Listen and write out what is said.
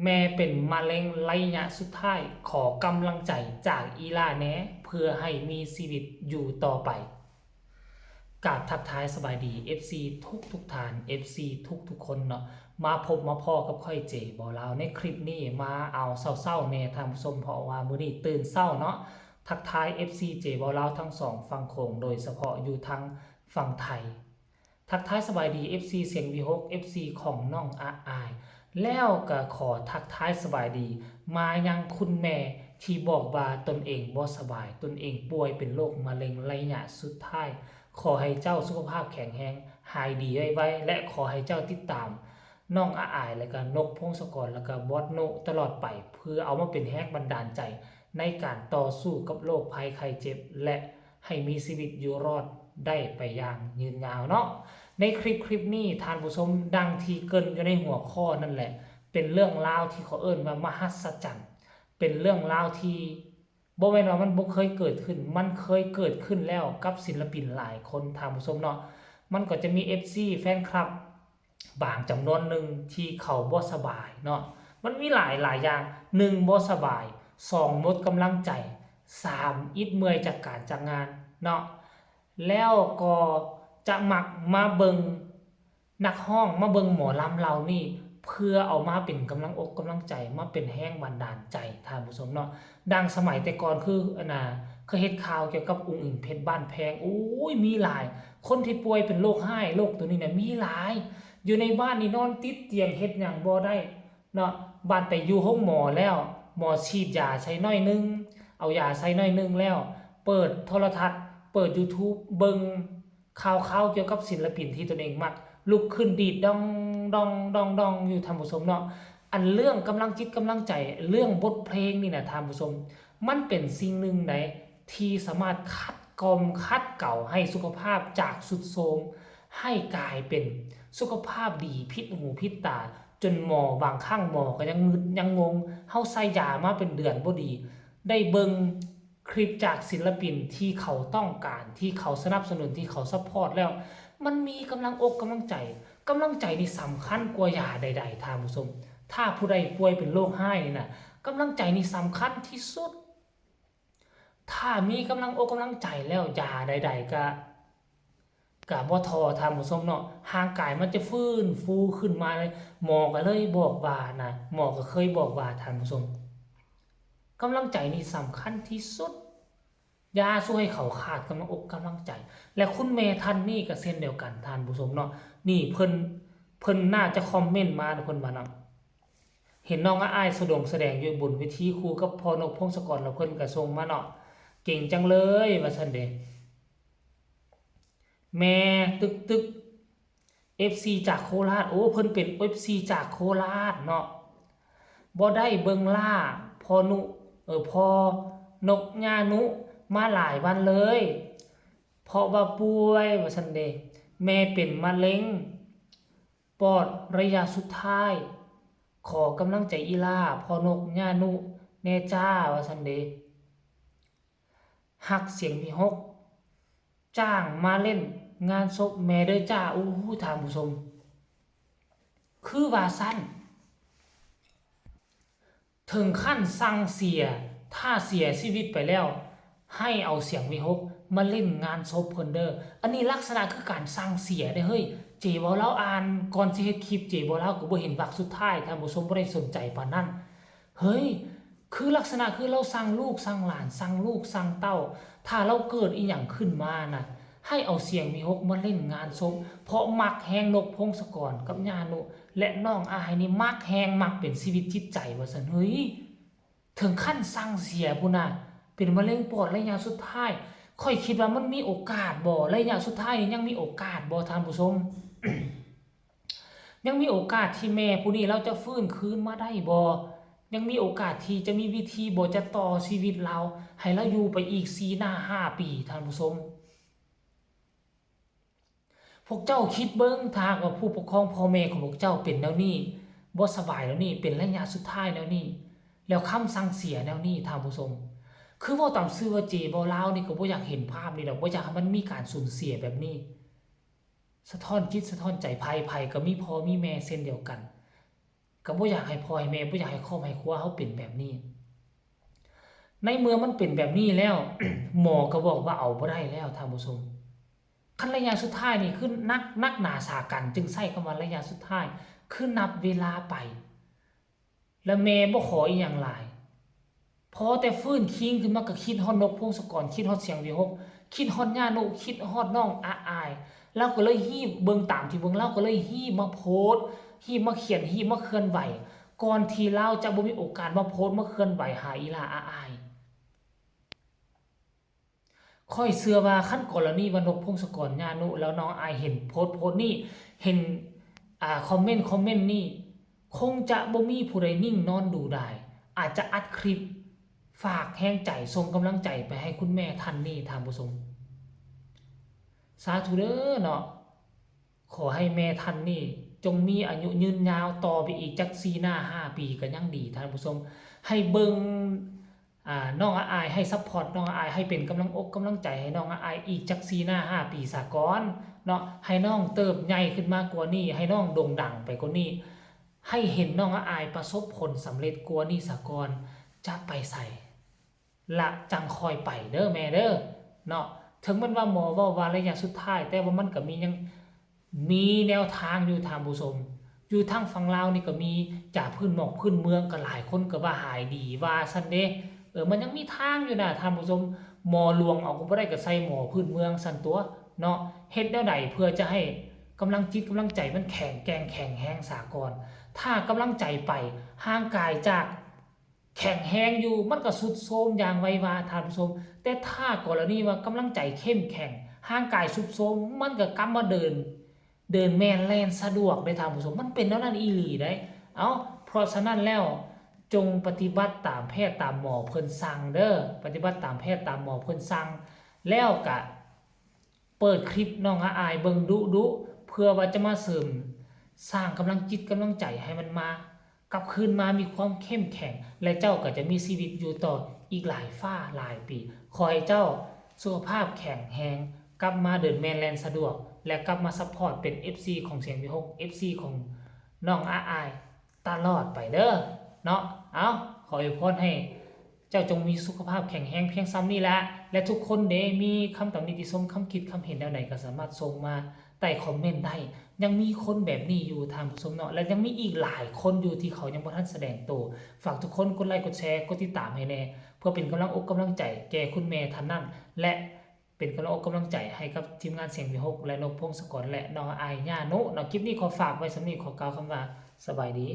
ແມ່ເປັນມະເຮັງໄລຍະສຸດທ້າຍ, ຂໍກຳລັງໃຈຈາກອີ່ຫຼ້າແດ່ ເພື່ອໃຫ້ມີຊີວິດຢູ່ຕໍ່ໄປ. ກາບທັກທາຍສະບາຍດີ ເອັຟຊີ ທຸກໆທ່ານ, ເອັຟຊີ ທຸກໆຄົນເນາະ, ມາພົບມາພໍ້ກັບຂ້ອຍ ເຈ ບໍ່ລາວ ໃນຄລິບນີ້ ມາເອົາເຊົ້າໆແດ່ທ່ານຜູ້ຊົມ, ເພາະວ່າມື້ນີ້ຕື່ນເຊົ້າເນາະ. ທັກທາຍ ເອັຟຊີ ເຈ ບໍ່ລາວ ທັງສອງຝັ່ງໂຂງ, ໂດຍສະເພາະຢູ່ທາງຝັ່ງໄທ. ທັກທາຍສະບາຍດີ ເອັຟຊີ ສຽງວີຫົກ ເອັຟຊີ ຂອງນ້ອງອາອາຍ, ແລ້ວກະຂໍທັກທາຍສະບາຍດີມາຍັງຄຸນແມ່ທີ່ບອກວ່າຕົນເອງບໍ່ສະບາຍ, ຕົນເອງປ່ວຍເປັນໂລກມະເຮັງໄລຍະສຸດທ້າຍ. ຂໍໃຫ້ເຈົ້າສຸຂະພາບແຂງແຮງ, ຫາຍດີໄວໆ ແລະ ຂໍໃຫ້ເຈົ້າຕິດຕາມນ້ອງອາອາຍ ແລະກະນົກ ພົງສະກອນ ແລະກະບອດໂນຕະຫຼອດໄປ, ເພື່ອເອົາມາເປັນແຮງບັນດານໃຈໃນການຕໍ່ສູ້ກັບໂລກໄພໄຂ້ເຈັບ ແລະ ໃຫ້ມີຊີວິດຢູ່ລອດໄດ້ໄປຢ່າງຍືນຍາວເນາະ. ໃນຄລິບ ຄລິບນີ້ທ່ານຜູ້ຊົມ, ດັ່ງທີ່ເກີ່ນຢູ່ໃນຫົວຂໍ້ນັ້ນແຫຼະ, ເປັນເລື່ອງລາວທີ່ເຂົາເອີ້ນວ່າມະຫັດສະຈັນ, ເປັນເລື່ອງລາວທີ່ບໍ່ແມ່ນວ່າມັນບໍ່ເຄີຍເກີດຂຶ້ນ, ມັນເຄີຍເກີດຂຶ້ນແລ້ວກັບສິນລະປິນຫຼາຍຄົນທ່ານຜູ້ຊົມເນາະ. ມັນກໍຈະມີ ເອັຟຊີ ແຟນຄລັບ ບາງຈຳນວນໜຶ່ງທີ່ເຂົາບໍ່ສະບາຍເນາະ, ມັນມີຫຼາຍ ຫຼາຍຢ່າງ, ໜຶ່ງ ບໍ່ສະບາຍ, ສອງ ໝົດກຳລັງໃຈ, ສາມ ອິດເມື່ອຍຈາກການຈາກງານເນາະ, ແລ້ວກໍຈະມັກມາເບິ່ງນັກຮ້ອງ, ມາເບິ່ງໝໍລຳເຫຼົ່ານີ້ ເພື່ອເອົາມາເປັນກຳລັງອົກກຳລັງໃຈ, ມາເປັນແຮງບັນດານໃຈທ່ານຜູ້ຊົມເນາະ. ດັ່ງສະໄໝແຕ່ກ່ອນ ຄື ອັນນ່າ ເຄີຍເຮັດຂ່າວກ່ຽວກັບອຸງອິງ ເພັດບ້ານແພງ, ໂອ້ຍ ມີຫຼາຍຄົນທີ່ປ່ວຍເປັນໂລກຮ້າຍ, ໂລກໂຕນີ້ນະມີຫຼາຍ, ຢູ່ໃນບ້ານນີ້ນອນຕິດຕຽງ ເຮັດຫຍັງບໍ່ໄດ້ເນາະ, ບາດໄປຢູ່ໂຮງໝໍແລ້ວ ໝໍສີດຢາໃສ່ໜ້ອຍໜຶ່ງ, ເອົາຢາໃສ່ໜ້ອຍໜຶ່ງແລ້ວ ເປີດໂທລະທັດ, ເປີດ YouTube ເບິ່ງ ຂ່າວໆກ່ຽວກັບສິນລະປິນທີ່ຕົນເອງມັກ ລຸກຂຶ້ນດີດດອງດອງດອງດອງຢູ່ທ່ານຜູ້ຊົມເນາະ. ອັນເລື່ອງກຳລັງຈິດກຳລັງໃຈ, ເລື່ອງບົດເພງນີ້ນະທ່ານຜູ້ຊົມ, ມັນເປັນສິ່ງໜຶ່ງໃດທີ່ສາມາດຂັດກ່ອມຂັດເກົາໃຫ້ສຸຂະພາບຈາກຊຸດໂຊມ, ໃຫ້ກາຍເປັນສຸຂະພາບດີ, ຜິດຫູຜິດຕາ, ຈົນໝໍ ບາງຄັ້ງໝໍກໍຍັງງຶດຍັງງົງ, ເຮົາໃສ່ຢາມາເປັນເດືອນບໍ່ດີ, ໄດ້ເບິ່ງ ຄລິບຈາກສິນລະປິນທີ່ເຂົາຕ້ອງການ, ທີ່ເຂົາສະໜັບສະໜູນ, ທີ່ເຂົາຊັບພອດແລ້ວ ມັນມີກຳລັງອົກກຳລັງໃຈ. ກຳລັງໃຈນີ້ສຳຄັນກວ່າຢາໃດໆ ທ່ານຜູ້ຊົມ. ຖ້າຜູ້ໃດປ່ວຍເປັນໂລກຮ້າຍນີ້ນະ, ກຳລັງໃຈນີ້ສຳຄັນທີ່ສຸດ. ຖ້າມີກຳລັງອົກກຳລັງໃຈແລ້ວ, ຢາໃດໆກະ ກະບໍ່ທໍ້ທ່ານຜູ້ຊົມເນາະ, ຮ່າງກາຍມັນຈະຟື້ນຟູຂຶ້ນມາເລີຍ. ໝໍກໍເລີຍບອກວ່ານະ, ໝໍກໍເຄີຍບອກວ່າທ່ານຜູ້ຊົມ, ກຳລັງໃຈນີ້ສຳຄັນທີ່ສຸດ, ຢ່າສູ່ໃຫ້ເຂົາຂາດກຳລັງອົກກຳລັງໃຈ. ແລະ ຄຸນແມ່ທ່ານນີ້ກໍເຊັ່ນດຽວກັນທ່ານຜູ້ຊົມເນາະ, ນີ້ເພິ່ນ, ເພິ່ນໜ້າຈະຄອມເມັນມາເນາະ, ເພິ່ນວ່າເນາະ, ເຫັນນ້ອງອາອາຍສະດົງສະແດງຢູ່ບົນເວທີຄູ່ກັບພໍ່ນົກ ພົງສະກອນ ແລ້ວເພິ່ນກໍສົ່ງມາເນາະ, ເກັ່ງຈັງເລີຍວ່າຊັ້ນເດ. ແມ່ຕຶກຕຶກ ເອັຟຊີຈາກໂຄລາດ. ໂອ້ ເພິ່ນເປັນເອັຟຊີຈາກໂຄລາດເນາະ. ບໍ່ໄດ້ເບິ່ງຫຼ້າພໍ່ນຸ ເອີ ພໍ່ນົກຍ່ານຸມາຫຼາຍວັນເລີຍ ເພາະວ່າປ່ວຍວ່າຊັ້ນເດ. ແມ່ເປັນມະເຮັງປອດໄລຍະສຸດທ້າຍ. ຂໍກຳລັງໃຈອີ່ຫຼ້າ ພໍ່ນົກຍ່ານຸແດ່ຈ້າ ວ່າຊັ້ນເດ. ຮັກສຽງວີຫົກ ຈ້າງມາເລ່ນງານສົບແມ່ເດີຈ້າ. ໂອ້ ທ່ານຜູ້ຊົມ ຄືວ່າຊັ້ນ ເຖິງຂັ້ນສັ່ງເສຍ ຖ້າເສຍຊີວິດໄປແລ້ວ ໃຫ້ເອົາສຽງວີຫົກມາເລ່ນງານສົບເພິ່ນເດີ. ອັນນີ້ລັກສະນະຄືການສັ່ງເສຍເດ້ເຮີ້ຍ. ເຈເວົ້າລາວອ່ານ ກ່ອນຊິເຮັດຄລິບ ເຈເວົ້າລາວກໍບໍ່ເຫັນວັກສຸດທ້າຍ ທ່ານຜູ້ຊົມບໍ່ໄດ້ສົນໃຈປານນັ້ນ. ເຮີ້ຍ ຄືລັກສະນະຄືລາວສັ່ງລູກສັ່ງຫຼານ ສັ່ງລູກສັ່ງເຕົ້າ ຖ້າລາວເກີດອີ່ຫຍັງຂຶ້ນມານະ ໃຫ້ເອົາສຽງວີຫົກມາເລ່ນງານສົບ ເພາະມັກແຮງ ນົກ ພົງສະກອນ ກັບຍ່ານຸ ແລະ ນ້ອງອາຍນີ້ມັກແຮງ ມັກເປັນຊີວິດຈິດໃຈວ່າຊັ້ນ. ເຮີ້ຍ ເຖິງຂັ້ນສັ່ງເສຍພຸ້ນນະ ເປັນມະເຮັງປອດໄລຍະສຸດທ້າຍ. ຂ້ອຍຄິດວ່າມັນມີໂອກາດບໍ່? ໄລຍະສຸດທ້າຍນີ້ຍັງມີໂອກາດບໍ່ທ່ານຜູ້ຊົມ? ຍັງມີໂອກາດທີ່ແມ່ຜູ້ນີ້ລາວຈະຟື້ນຄືນມາໄດ້ບໍ່? ຍັງມີໂອກາດທີ່ຈະມີວິທີບໍ່ ຈະຕໍ່ຊີວິດລາວໃຫ້ລາວຢູ່ໄປອີກສີ່ໜ້າຫ້າປີ ທ່ານຜູ້ຊົມ? ພວກເຈົ້າຄິດເບິ່ງ ຖ້າຫາກວ່າຜູ້ປົກຄອງພໍ່ແມ່ຂອງພວກເຈົ້າເປັນແນວນີ້ ບໍ່ສະບາຍແນວນີ້ ເປັນໄລຍະສຸດທ້າຍແນວນີ້ ແລ້ວຄຳສັ່ງເສຍແນວນີ້ ທ່ານຜູ້ຊົມ ຄືເວົ້າຕາມຊື່ວ່າ ເຈບໍ່ລາວນີ້ກໍບໍ່ຢາກເຫັນພາບນີ້ດອກ ບໍ່ຢາກໃຫ້ມັນມີການສູນເສຍແບບນີ້. ສະທ້ອນຈິດສະທ້ອນໃຈ ໃຜໆກໍມີພໍ່ມີແມ່ເຊັ່ນດຽວກັນ. ກໍບໍ່ຢາກໃຫ້ພໍ່ໃຫ້ແມ່ ບໍ່ຢາກໃຫ້ຄອບໃຫ້ຄົວເຮົາເປັນແບບນີ້. ໃນເມື່ອມັນເປັນແບບນີ້ແລ້ວ ໝໍກໍບອກວ່າເອົາບໍ່ໄດ້ແລ້ວທ່ານຜູ້ຊົມ. ຄັນໄລຍະສຸດທ້າຍນີ້ຄືໜັກ ໜັກໜາສາກັນ ຈຶ່ງໃຊ້ຄຳວ່າໄລຍະສຸດທ້າຍ ຄືນັບເວລາໄປ ແລະແມ່ບໍ່ຂໍອີ່ຫຍັງຫຼາຍ ພໍແຕ່ຟື້ນຄີງຂຶ້ນມາກໍຄິດຮອດນົກ ພົງສະກອນ ຄິດຮອດສຽງວີຫົກ ຄິດຮອດຍ່ານຸ ຄິດຮອດນ້ອງອາອາຍ ລາວກໍເລີຍຮີບເບິ່ງຕາມທີ່ເບິ່ງ ລາວກໍເລີຍຮີບມາໂພສ ຮີບມາຂຽນ ຮີບມາເຄື່ອນໄຫວ ກ່ອນທີ່ລາວຈະບໍ່ມີໂອກາດມາໂພສ ມາເຄື່ອນໄຫວຫາອີ່ຫຼ້າອາອາຍ. ຂ້ອຍເຊື່ອວ່າຄັນກໍລະນີວ່ານົກ ພົງສະກອນ ຍ່ານຸ ແລ້ວນ້ອງອາຍເຫັນໂພສໂພສນີ້ ເຫັນ ອ່າ ຄອມເມັນຄອມເມັນນີ້ ຄົງຈະບໍ່ມີຜູ້ໃດນິ່ງນອນດູດາຍ ອາດຈະອັດຄລິບຝາກແຮງໃຈ ສົ່ງກຳລັງໃຈໄປໃຫ້ຄຸນແມ່ທ່ານນີ້ທ່ານຜູ້ຊົມ. ສາທຸເດີເນາະ ຂໍໃຫ້ແມ່ທ່ານນີ້ຈົ່ງມີອາຍຸຍືນຍາວຕໍ່ໄປອີກຈັກສີ່ໜ້າຫ້າປີກໍຍັງດີທ່ານຜູ້ຊົມ ໃຫ້ເບິ່ງ ອ່າ ນ້ອງອາອາຍ ໃຫ້ຊັບພອດນ້ອງອາອາຍ ໃຫ້ເປັນກຳລັງອົກກຳລັງໃຈໃຫ້ນ້ອງອາອາຍອີກຈັກສີ່ໜ້າຫ້າປີສາກ່ອນເນາະ ໃຫ້ນ້ອງເຕີບໃຫຍ່ຂຶ້ນມາກວ່ານີ້ ໃຫ້ນ້ອງໂດ່ງດັງໄປກວ່ານີ້ ໃຫ້ເຫັນນ້ອງອາອາຍປະສົບຜົນສຳເລັດກວ່ານີ້ສາກ່ອນ ຈະໄປໃສ ລະຈັ່ງຄ່ອຍໄປເດີແມ່ເດີເນາະ. ເຖິງແມ່ນວ່າໝໍເວົ້າວ່າໄລຍະສຸດທ້າຍ ແຕ່ວ່າມັນກໍມີຍັງ ມີແນວທາງຢູ່ທ່ານຜູ້ຊົມ. ຢູ່ທາງຝັ່ງລາວນີ້ກໍມີຈາພື້ນໝອກພື້ນເມືອງ ກໍຫຼາຍຄົນກໍວ່າຫາຍດີວ່າຊັ້ນເດ້. ເອີ ມັນຍັງມີທາງຢູ່ນະທ່ານຜູ້ຊົມ. ໝໍຫຼວງເອົາກໍບໍ່ໄດ້ ກໍໃສ່ໝໍພື້ນເມືອງຊັ້ນຕົວະເນາະ. ເຮັດແນວໃດເພື່ອຈະໃຫ້ກຳລັງຈິດກຳລັງໃຈມັນແຂງແກ່ງແຂງແຮງສາກ່ອນ? ຖ້າກຳລັງໃຈໄປ ຮ່າງກາຍຈາກ ແຂງແຮງຢູ່ ມັນກໍຊຸດໂຊມຢ່າງໄວວາທ່ານຜູ້ຊົມ. ແຕ່ຖ້າກໍລະນີວ່າກຳລັງໃຈເຂັ້ມແຂງ ຮ່າງກາຍຊຸດໂຊມ ມັນກໍກັບມາເດີນ ເດີນແມ່ນແລ່ນສະດວກເດ້ທ່ານຜູ້ຊົມ. ມັນເປັນແນວນັ້ນອີ່ຫຼີໃດ໋. ເອົ້າ ເພາະສະນັ້ນແລ້ວ ຈົ່ງປະຕິບັດຕາມແພດຕາມໝໍເພິ່ນສັ່ງເດີ ປະຕິບັດຕາມແພດຕາມໝໍເພິ່ນສັ່ງ ແລ້ວກະ ເປີດຄລິບນ້ອງອາອາຍເບິ່ງດຸໆ ເພື່ອວ່າຈະມາເສີມສ້າງກຳລັງຈິດກຳລັງໃຈໃຫ້ມັນມາ ກັບຄືນມາມີຄວາມເຂັ້ມແຂງ ແລະ ເຈົ້າກໍຈະມີຊີວິດຢູ່ຕໍ່ອີກຫຼາຍຟ້າຫຼາຍປີ. ຂໍໃຫ້ເຈົ້າສຸຂະພາບແຂງແຮງ ກັບມາເດີນແມ່ນແລ່ນສະດວກ ແລະ ກັບມາຊັບພອດເປັນເອັຟຊີຂອງສຽງວີຫົກ ເອັຟຊີຂອງນ້ອງອາອາຍ ຕະຫຼອດໄປເດີເນາະ. ເອົ້າ ຂໍອວຍພອນໃຫ້ເຈົ້າຈົ່ງມີສຸຂະພາບແຂງແຮງພຽງຊ່ຳນີ້ລະ ແລະ ທຸກຄົນເດ ມີຄຳຕຳນິຕິຊົມ ຄຳຄິດຄຳເຫັນແນວໃດກໍສາມາດສົ່ງມາໃຕ້ຄອມເມັນໄດ້. ຍັງມີຄົນແບບນີ້ຢູ່ທ່ານຜູ້ຊົມເນາະ ແລະ ຍັງມີອີກຫຼາຍຄົນຢູ່ທີ່ເຂົາຍັງບໍ່ທັນສະແດງໂຕ. ຝາກທຸກຄົນກົດໄລກົດແຊ ກົດຕິດຕາມໃຫ້ແດ່ ເພື່ອເປັນກຳລັງອົກກຳລັງໃຈແກ່ຄຸນແມ່ທ່ານນັ້ນ ແລະ ເປັນກຳລັງອົກກຳລັງໃຈໃຫ້ກັບທີມງານສຽງວີຫົກ ແລະ ນົກ ພົງສະກອນ ແລະ ນ້ອງອາຍ ຍາໂນະເນາະ. ຄລິບນີ້ຂໍຝາກໄວ້ສ່ຳນີ້ ຂໍກ່າວຄຳວ່າສະບາຍດີ.